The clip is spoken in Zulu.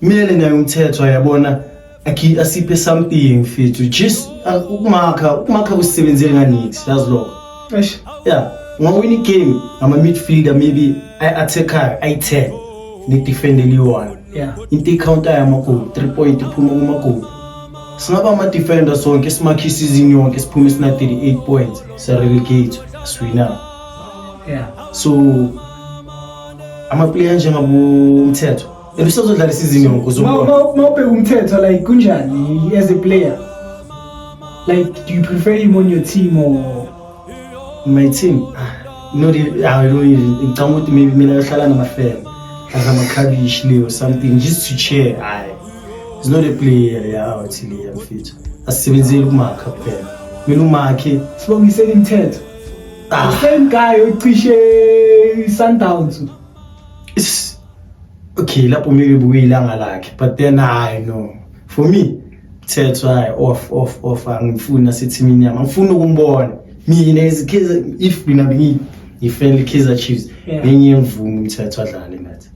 Kumele naye uMthethwa, yabona, akhi asiphe something, mfethu, just ukumakha kusebenzele nganix, yazi lokho. Eish. Yeah, ungawina igame ngama-midfielder maybe ayi-attackayo ayi-10 ne-defender eliyi-one. Into icounter yamagoli, 3 point iphuma kumagoli. Singaba ama-defender sonke, simakhe isizini yonke, siphume sina-38 points, siyarelegate, siwina. So ama-player njengaboMthethwa and usazodlala isizini yonke, uzobona. Mawubheka uMthethwa, like, kunjani as a player? Like, do you prefer him on your team or? My team, not even, I don't even ngicabanga ukuthi maybe mina yohlala namafela as amakhabishi le or something, just to cheer. Hayi, it's not a player yathi le, mfethu, asisebenzeli ukumakha kuphela, mina umakhe. Sibongiseni Mthethwa. Ah. The same guy ocishe Sundowns. Okay, lapho maybe bukuyilanga lakhe, but then hayi, no, for me Mthethwa, hayi, off, off, off. Angifuni nasethimini yami, angifuni ukumbona mina as Kaizer. If mina bengiyi-fan Kaizer Chiefs, bengiye ngivume uMthethwa adlale nathi.